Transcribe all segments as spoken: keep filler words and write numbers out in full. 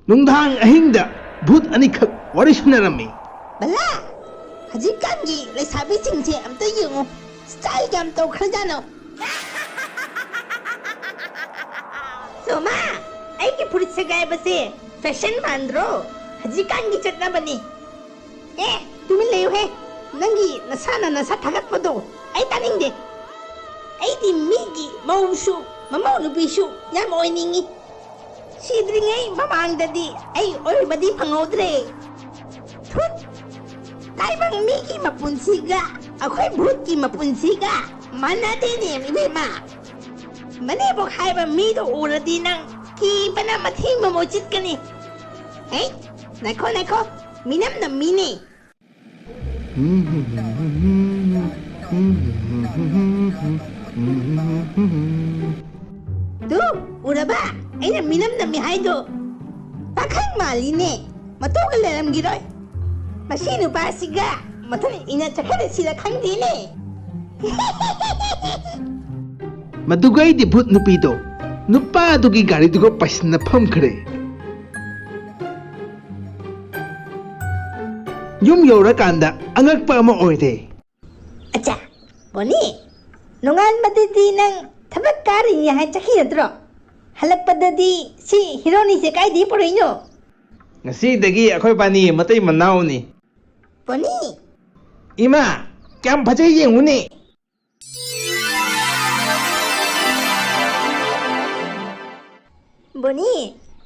ꯅꯨꯡꯗꯥꯡ ꯑꯍꯤꯡꯗ ꯚꯨꯠ ꯑꯅꯤꯈꯛ ꯋꯥꯔꯤ ꯁꯥꯟꯅꯔꯝꯃꯤ꯫ ꯕꯂꯥ, ꯍꯧꯖꯤꯛꯀꯥꯟꯒꯤ ꯂꯩꯁꯥꯕꯤꯁꯤꯡꯁꯦ ꯑꯝꯇ ꯌꯦꯡꯉꯨ, ꯁ꯭ꯇꯥꯏꯜ ꯌꯥꯝ ꯇꯧꯈ꯭ꯔꯖꯥꯠꯅꯣ꯫ ꯁꯣꯃꯥ, ꯑꯩꯒꯤ ꯐꯨꯔꯤꯠ ꯁꯦꯒꯥꯏꯕꯁꯦ ꯐꯦꯁꯟ ꯃꯥꯟꯗ꯭ꯔꯣ? ꯍꯧꯖꯤꯛꯀꯥꯟꯒꯤ ꯆꯠꯅꯕꯅꯤ꯫ ꯑꯦ, ꯇꯨꯃꯤꯟ ꯂꯩꯌꯨꯍꯦ꯫ ꯅꯪꯒꯤ ꯅꯁꯥꯅ ꯅꯁꯥ ꯊꯥꯒꯠꯄꯗꯣ ꯑꯩ ꯇꯥꯅꯤꯡꯗꯦ꯫ ꯑꯩꯗꯤ ꯃꯤꯒꯤ ꯃꯧꯁꯨ ꯃꯃꯧ ꯅꯨꯄꯤꯁꯨ ꯌꯥꯝ ꯑꯣꯏꯅꯤꯡꯉꯤ꯫ ꯁꯤꯗ꯭ꯔꯤꯉꯩ ꯃꯃꯥꯡꯗꯗꯤ ꯑꯩ ꯑꯣꯏꯕꯗꯤ ꯐꯪꯍꯧꯗ꯭ꯔꯦ꯫ ꯊꯨꯠ! ꯇꯥꯏꯕꯪ ꯃꯤꯒꯤ ꯃꯄꯨꯟꯁꯤꯒ ꯑꯩꯈꯣꯏ ꯚꯨꯠꯀꯤ ꯃꯄꯨꯟꯁꯤꯒ ꯃꯥꯟꯅꯗꯦꯅꯦ, ꯏꯕꯦꯝꯃ꯫ ꯃꯅꯦꯕꯣꯛ ꯍꯥꯏꯕ ꯃꯤꯗꯣ ꯎꯔꯗꯤ ꯅꯪ ꯀꯤꯕꯅ ꯃꯊꯤ ꯃꯃꯧ ꯆꯤꯠꯀꯅꯤ꯫ ꯍꯦ, ꯉꯥꯏꯈꯣ, ꯉꯥꯏꯈꯣ, ꯃꯤꯅꯝꯅ ꯃꯤꯅꯦ꯫ ꯇꯨ, ꯎꯔꯕ? ꯑꯩꯅ ꯃꯤꯅꯝ ꯅꯝꯃꯤ ꯍꯥꯏꯗꯣ꯫ ꯄꯥꯈꯪ ꯃꯥꯜꯂꯤꯅꯦ꯫ ꯃꯇꯨꯒ ꯂꯩꯔꯝꯈꯤꯔꯣꯏ꯫ ꯃꯁꯤ ꯅꯨꯄꯥꯁꯤꯒ ꯃꯊꯟ ꯏꯟꯅ ꯆꯠꯈ꯭ꯔꯁꯤꯔ ꯈꯪꯗꯦꯅꯦ꯫ ꯃꯗꯨꯒꯩꯗꯤ ꯚꯨꯠ ꯅꯨꯄꯤꯗꯣ ꯅꯨꯄꯥꯗꯨꯒꯤ ꯒꯥꯔꯤꯗꯨꯒ ꯄꯥꯏꯁꯤꯟꯅ ꯐꯝꯈ꯭ꯔꯦ꯫ ꯌꯨꯝ ꯌꯧꯔꯀꯥꯟꯗ ꯑꯉꯛꯄ ꯑꯃ ꯑꯣꯏꯔꯦ꯫ ꯑꯆꯥ, ꯕꯣꯅꯤ, ꯅꯣꯡꯉꯥꯟꯕꯗꯗꯤ ꯅꯪ ꯊꯕꯛ ꯀꯥꯔꯤꯅꯤ ꯍꯥꯏ ꯆꯠꯈꯤ ꯅꯠꯇ꯭ꯔꯣ? ꯍꯜꯂꯛꯄꯗꯗꯤ ꯁꯤ ꯍꯤꯔꯣꯅꯤꯁꯦ ꯀꯥꯏꯗꯒꯤ ꯄꯨꯔꯛꯏꯅꯣ? ꯉꯁꯤꯗꯒꯤ ꯑꯩꯈꯣꯏ ꯕꯥꯅꯤ ꯃꯇꯩ ꯃꯅꯥꯎꯅꯤ꯫ ꯕꯣꯅꯤ! ꯏꯃꯥ, ꯀꯌꯥꯝ ꯐꯖꯩ ꯌꯦꯡꯉꯨꯅꯦ! ꯕꯣꯅꯤ,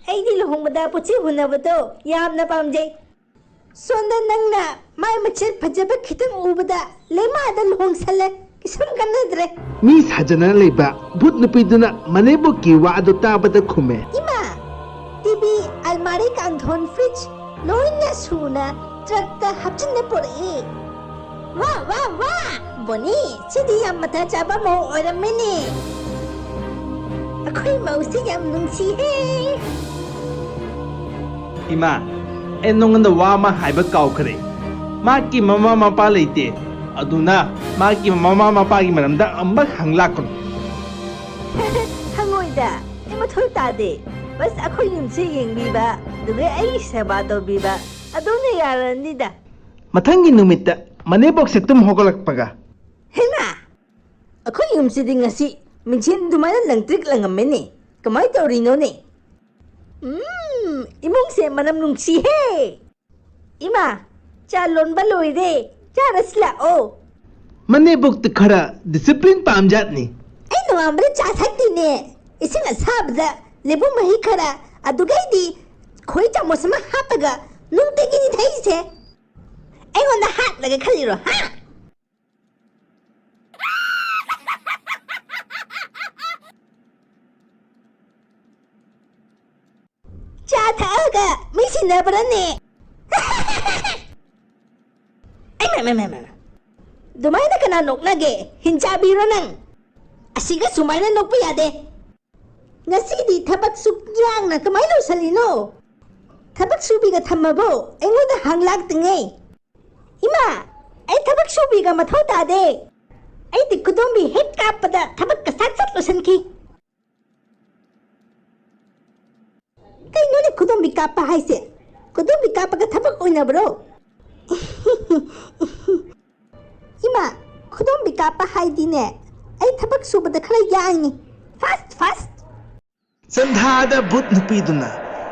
ꯑꯩꯗꯤ ꯂꯨꯍꯣꯡꯕꯗ ꯄꯣꯠꯆꯩ ꯍꯨꯟꯅꯕꯗꯣ ꯌꯥꯝꯅ ꯄꯥꯝꯖꯩ꯫ ꯁꯣꯝꯗ ꯅꯪꯅ ꯃꯥꯏ ꯃꯆꯦꯠ ꯐꯖꯕ ꯈꯤꯇꯪ ꯎꯕꯗ ꯂꯩꯃꯥꯗ ꯂꯨꯍꯣꯡꯁꯜꯂꯦ꯫ ꯀꯩꯁꯨꯝ ꯀꯥꯟꯅꯗ꯭ꯔꯦ꯫ ꯃꯤ ꯁꯥꯖꯅ ꯂꯩꯕ ꯚꯨꯠ ꯅꯨꯄꯤꯗꯨꯅ ꯃꯅꯦꯝꯕꯣꯛꯀꯤ ꯋꯥ ꯑꯗꯨ ꯇꯥꯕꯗ ꯈꯨꯝꯃꯦ꯫ ꯏꯃꯥ, ꯇꯤꯚꯤ, ꯑꯜꯃꯥꯔꯤ, ꯀꯥꯡꯊꯣꯟ, ꯐ꯭ꯔꯤꯖ ꯂꯣꯏꯅ ꯁꯨꯅ ꯇ꯭ꯔꯛꯇ ꯍꯥꯞꯆꯤꯟꯅ ꯄꯨꯔꯛꯏ꯫ ꯋꯥ, ꯋꯥ, ꯋꯥ! ꯕꯣꯅꯤ, ꯁꯤꯗꯤ ꯌꯥꯝ ꯃꯊꯥ ꯆꯥꯕ ꯃꯧ ꯑꯣꯏꯔꯝꯃꯦꯅꯦ꯫ ꯑꯩꯈꯣꯏ ꯃꯧꯁꯤ ꯌꯥꯝ ꯅꯨꯡꯁꯤꯍꯦ꯫ ꯏꯃꯥ, ꯑꯩ ꯅꯉꯣꯟꯗ ꯋꯥ ꯑꯃ ꯍꯥꯏꯕ ꯀꯥꯎꯈ꯭ꯔꯦ꯫ ꯃꯥꯒꯤ ꯃꯃꯥ ꯃꯄꯥ ꯂꯩꯇꯦ꯫ ꯑꯗꯨꯅ ꯃꯥꯒꯤ ꯃꯃꯥ ꯃꯄꯥꯒꯤ ꯃꯔꯝꯗ ꯑꯃꯨꯛ ꯍꯪꯂꯛꯀꯅꯨ꯫ ꯍꯪꯉꯣꯏꯗ, ꯑꯩ ꯃꯊꯧ ꯇꯥꯗꯦ꯫ ꯕꯁ ꯑꯩꯈꯣꯏ ꯌꯨꯝꯁꯦ ꯌꯦꯡꯕꯤꯕ, ꯑꯗꯨꯒ ꯑꯩꯒꯤ ꯁꯦꯕꯥ ꯇꯧꯕꯤꯕ, ꯑꯗꯨꯅ ꯌꯥꯔꯅꯤꯗ꯫ ꯃꯊꯪꯒꯤ ꯅꯨꯃꯤꯠꯇ ꯃꯅꯦꯕꯣꯛꯁꯦ ꯇꯨꯝ ꯍꯧꯒꯠꯂꯛꯄꯒ, ꯍꯩꯃꯥ, ꯑꯩꯈꯣꯏ ꯌꯨꯝꯁꯤꯗꯤ ꯉꯁꯤ ꯃꯤꯡꯁꯦꯟ ꯑꯗꯨꯃꯥꯏꯅ ꯂꯪꯇ꯭ꯔꯤꯛ ꯂꯪꯉꯝꯃꯦꯅꯦ꯫ ꯀꯃꯥꯏ ꯇꯧꯔꯤꯅꯣꯅꯦ? ꯎꯝ, ꯏꯃꯨꯡꯁꯦ ꯃꯅꯝ ꯅꯨꯡꯁꯤꯍꯦ꯫ ꯏꯃꯥ, ꯆꯥ ꯂꯣꯟꯕ ꯂꯣꯏꯔꯦ, ꯆꯥꯔꯁꯤ ꯂꯥꯛꯑꯣ꯫ ꯃꯅꯦꯕꯣꯛꯇ ꯈꯔ ꯗꯤꯁꯤꯄ꯭ꯂꯤꯟ ꯄꯥꯝꯖꯥꯠꯅꯤ꯫ ꯑꯩ ꯅꯣꯡꯉꯥꯟꯕꯗ ꯆꯥ ꯊꯛꯇꯤꯅꯦ꯫ ꯏꯁꯤꯡ ꯑꯁꯥꯕꯗ ꯂꯦꯕꯨ ꯃꯍꯤ ꯈꯔ, ꯑꯗꯨꯒꯩꯗꯤ ꯈꯣꯏ ꯆꯥꯃꯁ ꯑꯃ ꯍꯥꯞꯄꯒ ꯅꯨꯡꯇꯤꯒꯤꯅꯤ ꯊꯛꯏꯁꯦ꯫ ꯑꯩꯉꯣꯟꯗ ꯍꯥꯠꯂꯒ ꯈꯜꯂꯤꯔꯣ, ꯍꯥ? ꯆꯥ ꯊꯛꯑꯒ ꯃꯤ ꯁꯤꯟꯅꯕ꯭ꯔꯅꯦ? ꯑꯩꯃ, ꯑꯩꯃ, ꯑꯩꯃ, ꯑꯩꯃ꯫ ꯑꯗꯨꯃꯥꯏꯅ ꯀꯅꯥ ꯅꯣꯛꯅꯒꯦ? ꯍꯤꯡꯆꯥꯕꯤꯔꯣ ꯅꯪ? ꯑꯁꯤꯒ ꯁꯨꯃꯥꯏꯅ ꯅꯣꯛꯄ ꯌꯥꯗꯦ꯫ ꯉꯁꯤꯗꯤ ꯊꯕꯛ ꯁꯨꯛ ꯌꯥꯡꯅ ꯀꯃꯥꯏꯅ ꯂꯣꯏꯁꯜꯂꯤꯅꯣ? ꯊꯕꯛ ꯁꯨꯕꯤꯒ ꯊꯝꯃꯕꯣ? ꯑꯩꯉꯣꯟꯗ ꯍꯪ ꯂꯥꯛꯇ꯭ꯔꯤꯉꯩ꯫ ꯏꯃꯥ, ꯑꯩ ꯊꯕꯛ ꯁꯨꯕꯤꯒ ꯃꯊꯧ ꯇꯥꯗꯦ꯫ ꯑꯩꯗꯤ ꯈꯨꯗꯣꯝꯕꯤ ꯍꯦꯛ ꯀꯥꯞꯄꯗ ꯊꯕꯛꯀ ꯁꯠ ꯁꯠ ꯂꯣꯏꯁꯟꯈꯤ꯫ ꯀꯩꯅꯣꯅꯦ ꯈꯨꯗꯣꯝꯕꯤ ꯀꯥꯞꯄ ꯍꯥꯏꯁꯦ? ꯈꯨꯗꯣꯝꯕꯤ ꯀꯥꯞꯄꯒ ꯊꯕꯛ ꯑꯣꯏꯅꯕ꯭ꯔꯣ? ꯏꯃꯥ, ꯈꯨꯗꯣꯝꯕꯤ ꯀꯥꯞꯄ ꯍꯥꯏꯗꯤꯅꯦ, ꯑꯩ ꯊꯕꯛ ꯁꯨꯕꯗ ꯈꯔ ꯌꯥꯡꯉꯤ꯫ Fast, fast꯫ ꯁꯟꯙꯥꯗ ꯚꯨꯠ ꯅꯨꯄꯤꯗꯨꯅ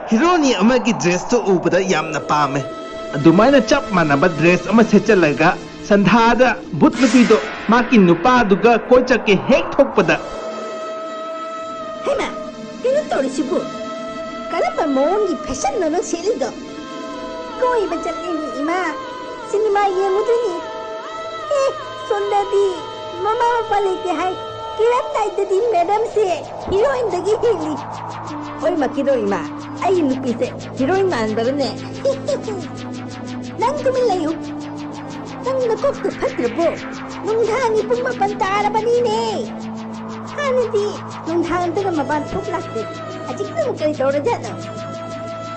ꯍꯤꯔꯣꯅꯤ ꯑꯃꯒꯤ ꯗ꯭ꯔꯦꯁꯇꯨ ꯎꯕꯗ ꯌꯥꯝꯅ ꯄꯥꯝꯃꯦ꯫ ꯑꯗꯨꯃꯥꯏꯅ ꯆꯞ ꯃꯥꯟꯅꯕ ꯗ꯭ꯔꯦꯁ ꯑꯃ ꯁꯦꯠꯆꯜꯂꯒ ꯁꯟꯙꯥꯗ ꯚꯨꯠ ꯅꯨꯄꯤꯗꯣ ꯃꯥꯒꯤ ꯅꯨꯄꯥꯗꯨꯒ ꯀꯣꯏ ꯆꯠꯀꯦ ꯍꯦꯛ ꯊꯣꯛꯄꯗ, ꯍꯩꯃꯥ, ꯀꯩꯅꯣ ꯇꯧꯔꯤꯁꯤꯕꯨ? ꯀꯔꯝꯕ ꯃꯑꯣꯡꯒꯤ ꯐꯦꯁꯟꯅꯣ ꯅꯪ ꯁꯦꯠꯂꯤꯗꯣ? ꯀꯣꯏꯕ ꯆꯠꯂꯤꯅꯤ ꯏꯃꯥ, ꯁꯤꯅꯦꯃꯥ ꯌꯦꯡꯉꯨꯗꯣꯏꯅꯤ꯫ ꯑꯦ, ꯁꯣꯝꯗꯗꯤ ꯃꯃꯥ ꯃꯄꯥ ꯂꯩꯇꯦ ꯍꯥꯏ, ꯀꯤꯔꯝꯗꯥꯏꯗꯗꯤ ꯃꯦꯗꯝꯁꯦ ꯍꯤꯔꯣꯏꯟꯗꯒꯤ ꯍꯦꯜꯂꯤ꯫ ꯑꯣꯏꯃꯛꯀꯤꯗꯣ ꯏꯃꯥ, ꯑꯩꯒꯤ ꯅꯨꯄꯤꯁꯦ ꯍꯤꯔꯣꯏꯟ ꯃꯥꯟꯕꯔꯅꯦ? ꯅꯪ ꯇꯨꯃꯤꯟ ꯂꯩꯌꯨ꯫ ꯅꯪ ꯅꯀꯣꯛꯇꯣ ꯐꯠꯇ꯭ꯔꯕꯣ? ꯅꯨꯡꯗꯥꯡꯒꯤ ꯄꯨꯡ ꯃꯥꯄꯟ ꯇꯥꯔꯕꯅꯤꯅꯦ꯫ ꯍꯥꯟꯅꯗꯤ ꯅꯨꯡꯗꯥꯡꯗꯒ ꯃꯄꯥꯟ ꯊꯣꯛ ꯂꯥꯛꯇꯦ꯫ ꯍꯧꯖꯤꯛꯅ ꯑꯃꯨꯛ ꯀꯔꯤ ꯇꯧꯔꯖꯥꯠꯅꯣ?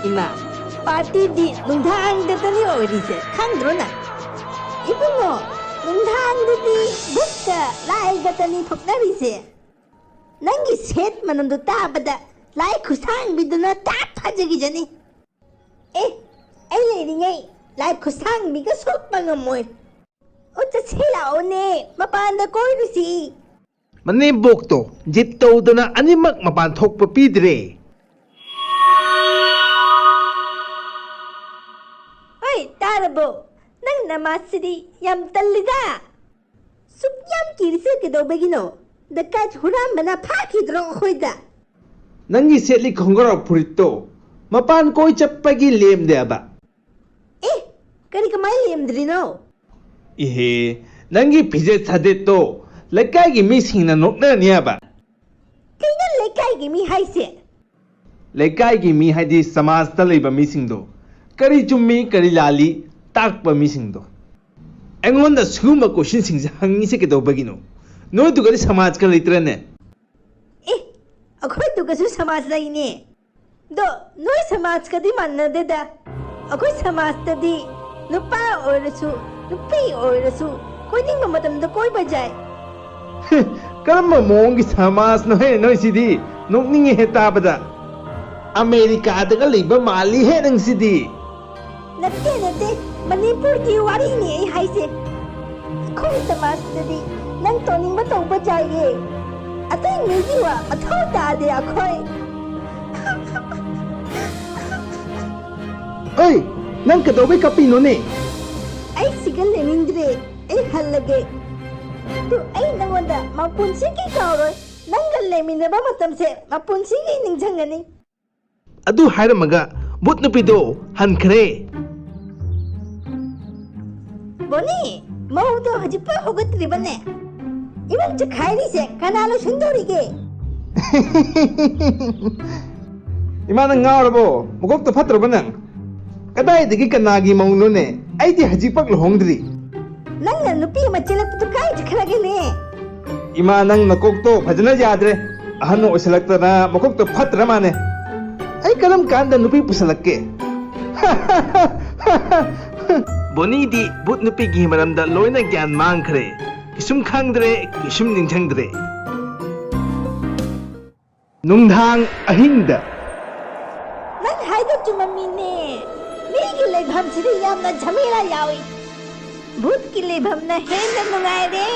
ꯏꯃꯥ, ꯄꯥꯔꯇꯤꯗꯤ ꯅꯨꯡꯗꯥꯡꯗꯇꯅꯤ ꯑꯣꯏꯔꯤꯁꯦ, ꯈꯪꯗ꯭ꯔꯣ ꯅꯪ? ꯏꯕꯨꯡꯉꯣ, ꯅꯨꯡꯗꯥꯡꯗꯗꯤ ꯚꯨꯠꯀ ꯂꯥꯏꯒꯇꯅꯤ ꯊꯣꯛꯅꯔꯤꯁꯦ꯫ ꯅꯪꯒꯤ ꯁꯦꯠ ꯃꯅꯝꯗꯣ ꯇꯥꯕꯗ ꯂꯥꯏ ꯈꯨꯠꯁꯥꯡꯕꯤꯗꯨꯅ ꯇꯥ ꯐꯖꯈꯤꯖꯅꯤ꯫ ꯑꯦ, ꯑꯩ ꯂꯩꯔꯤꯉꯩ ꯂꯥꯏ ꯈꯨꯠꯁꯥꯡꯕꯤꯒ ꯁꯣꯛꯄ ꯉꯝꯃꯣꯏ꯫ ꯑꯣ, ꯆꯠꯁꯦ ꯂꯥꯛꯑꯣꯅꯦ, ꯃꯄꯥꯟꯗ ꯀꯣꯏꯔꯨꯁꯤ꯫ ꯃꯅꯦꯝꯕꯣꯛꯇꯣ ꯖꯤꯠ ꯇꯧꯗꯅ ꯑꯅꯤꯃꯛ ꯃꯄꯥꯟ ꯊꯣꯛꯄ ꯄꯤꯗ꯭ꯔꯦ꯫ ꯍꯣꯏ, ꯇꯥꯔꯕꯣ? ꯅꯪ ꯅꯃꯥꯖꯁꯤꯗꯤ ꯌꯥꯝ ꯇꯜꯂꯤꯗ꯫ ꯁꯨꯛ ꯌꯥꯝ ꯀꯤꯔꯤꯁꯦ ꯀꯩꯗꯧꯕꯒꯤꯅꯣ? ꯗꯀꯥꯏꯠ ꯍꯨꯔꯥꯟꯕꯅ ꯐꯥꯈꯤꯗ꯭ꯔꯣ ꯑꯩꯈꯣꯏꯗ? ꯅꯪꯒꯤ ꯁꯦꯠꯂꯤ ꯈꯣꯡꯒ꯭ꯔꯥꯎ ꯐꯨꯔꯤꯠꯇꯣ ꯃꯄꯥꯟ ꯀꯣꯏ ꯆꯠꯄꯒꯤ ꯂꯦꯝꯗꯦꯕ꯫ ꯑꯦ, ꯀꯔꯤ ꯀꯃꯥꯏ ꯂꯦꯝꯗ꯭ꯔꯤꯅꯣ? ꯏꯍꯦ, ꯅꯪꯒꯤ ꯐꯤꯖꯦꯠ ꯁꯥꯖꯦꯠꯇꯣ ꯂꯩꯀꯥꯏꯒꯤ ꯃꯤꯁꯤꯡꯅ ꯅꯣꯛꯅꯅꯤꯕ꯫ ꯀꯩꯅꯣ ꯂꯩꯀꯥꯏꯒꯤ ꯃꯤ ꯍꯥꯏꯁꯦ? ꯂꯩꯀꯥꯏꯒꯤ ꯃꯤ ꯍꯥꯏꯗꯤ ꯁꯃꯥꯖꯇ ꯂꯩꯕ ꯃꯤꯁꯤꯡꯗꯣ꯫ ꯀꯔꯤ ꯆꯨꯝꯃꯤ, ꯀꯔꯤ ꯂꯥꯜꯂꯤ ꯇꯥꯛꯄ ꯃꯤꯁꯤꯡꯗꯣ꯫ ꯑꯩꯉꯣꯟꯗ ꯁꯤꯒꯨꯝꯕ ꯀꯣꯏꯁꯟꯁꯤꯡꯁꯦ ꯍꯪꯉꯤꯁꯦ ꯀꯩꯗꯧꯕꯒꯤꯅꯣ? ꯅꯣꯏꯗꯨꯒꯗꯤ ꯁꯃꯥꯖꯀ ꯂꯩꯇ꯭ꯔꯅꯦ? ꯑꯦ, ꯑꯩꯈꯣꯏꯗꯨꯒꯁꯨ ꯁꯃꯥꯖ ꯂꯩꯅꯦ꯫ ꯑꯗꯣ ꯅꯣꯏ ꯁꯃꯥꯖꯀꯗꯤ ꯃꯥꯟꯅꯗꯦꯗ꯫ ꯑꯩꯈꯣꯏ ꯁꯃꯥꯖꯇꯗꯤ ꯅꯨꯄꯥ ꯑꯣꯏꯔꯁꯨ, ꯅꯨꯄꯤ ꯑꯣꯏꯔꯁꯨ ꯀꯣꯏꯅꯤꯡꯕ ꯃꯇꯝꯗ ꯀꯣꯏꯕ ꯌꯥꯏ꯫ ꯀꯔꯝꯕ ꯃꯑꯣꯡꯒꯤ ꯁꯃꯥꯖꯅꯣꯍꯦ ꯅꯣꯏꯁꯤꯗꯤ? ꯅꯣꯛꯅꯤꯡꯉꯦꯍꯦ ꯇꯥꯕꯗ꯫ ꯑꯃꯦꯔꯤꯀꯥꯗꯒ ꯂꯩꯕ ꯃꯥꯜꯂꯤꯍꯦ ꯅꯪꯁꯤꯗꯤ꯫ ꯅꯠꯇꯦ, ꯅꯠꯇꯦ, ꯃꯅꯤꯄꯨꯔꯒꯤ ꯋꯥꯔꯤꯅꯤ ꯑꯩ ꯍꯥꯏꯁꯦ꯫ ꯑꯩꯈꯣꯏ ꯁꯃꯥꯖꯇꯗꯤ ꯅꯪ ꯇꯧꯅꯤꯡꯕ ꯇꯧꯕ ꯌꯥꯏꯌꯦ꯫ ꯑꯇꯩ ꯃꯤꯒꯤ ꯋꯥ ꯃꯊꯧ ꯇꯥꯗꯦ ꯑꯩꯈꯣꯏ꯫ ꯑꯩ, ꯅꯪ ꯀꯩꯗꯧꯕꯩ ꯀꯞꯄꯤꯅꯣꯅꯦ? ꯑꯩ ꯁꯤꯒ ꯂꯩꯅꯤꯡꯗ꯭ꯔꯦ꯫ ꯑꯩ ꯍꯜꯂꯒꯦ꯫ ꯑꯗꯨ ꯑꯩ ꯅꯉꯣꯟꯗ ꯃꯄꯨꯟꯁꯤꯒꯤ ꯀꯥꯎꯔꯣꯏ꯫ ꯅꯪꯒ ꯂꯩꯃꯤꯟꯅꯕ ꯃꯇꯝꯁꯦ ꯃꯄꯨꯟꯁꯤꯒꯤ ꯅꯤꯡꯁꯤꯡꯒꯅꯤ꯫ ꯑꯗꯨ ꯍꯥꯏꯔꯝꯃꯒ ꯚꯨꯠ ꯅꯨꯄꯤꯗꯣ ꯍꯟꯈ꯭ꯔꯦ꯫ ꯕꯣꯅꯤ, ꯃꯧꯗꯣ ꯍꯧꯖꯤꯛꯐꯥꯎ ꯍꯧꯒꯠꯇ꯭ꯔꯤꯕꯅꯦ꯫ ꯏꯃꯨꯡ ꯆꯈꯥꯏꯔꯤꯁꯦ ꯀꯅꯥ ꯂꯣꯏꯁꯤꯟꯗꯧꯔꯤꯒꯦ? ꯏꯃꯥ, ꯅꯪ ꯉꯥꯎꯔꯕꯣ? ꯃꯀꯣꯛꯇ ꯐꯠꯇ꯭ꯔꯕ ꯅꯪ? ꯀꯗꯥꯏꯗꯒꯤ ꯀꯅꯥꯒꯤ ꯃꯧꯅꯣꯅꯦ? ꯑꯩꯗꯤ ꯍꯧꯖꯤꯛꯐꯥꯎ ꯂꯨꯍꯣꯡꯗ꯭ꯔꯤ꯫ ꯅꯪꯅ ꯅꯨꯄꯤ ꯑꯃ ꯆꯦꯜꯂꯛꯄꯗꯨ ꯀꯥꯏ ꯆꯠꯈ꯭ꯔꯒꯦꯅꯦ? ꯏꯃꯥ, ꯅꯪ ꯅꯀꯣꯛꯇꯣ ꯐꯖꯅ ꯌꯥꯗ꯭ꯔꯦ꯫ ꯑꯍꯟ ꯑꯣꯏꯁꯜꯂꯛꯇꯅ ꯃꯀꯣꯛꯇꯣ ꯐꯠꯇ꯭ꯔ ꯃꯥꯅꯦ꯫ ꯑꯩ ꯀꯔꯝ ꯀꯥꯟꯗ ꯅꯨꯄꯤ ꯄꯨꯁꯜꯂꯛꯀꯦ? ꯕꯣꯅꯤꯗꯤ ꯚꯨꯠ ꯅꯨꯄꯤꯒꯤ ꯃꯔꯝꯗ ꯂꯣꯏꯅ ꯒ꯭ꯌꯥꯟ ꯃꯥꯡꯈ꯭ꯔꯦ꯫ ꯀꯩꯁꯨꯝ ꯈꯪꯗ꯭ꯔꯦ, ꯀꯩꯁꯨꯝ ꯅꯤꯡꯁꯤꯡꯗ꯭ꯔꯦ꯫ ꯅꯨꯡꯗꯥꯡ ꯑꯍꯤꯡꯗ꯫ ꯅꯪ ꯍꯥꯏꯗꯣ ꯆꯨꯝꯃꯝꯃꯤꯅꯦ꯫ ꯃꯤꯒꯤ ꯂꯩꯐꯝꯁꯤꯗꯤ ꯌꯥꯝꯅ ꯖꯃꯦꯂꯥ ꯌꯥꯎꯏ꯫ ꯚꯨꯠꯀꯤ ꯂꯩꯐꯝꯅ ꯍꯦꯟꯅ ꯅꯨꯡꯉꯥꯏꯔꯦ꯫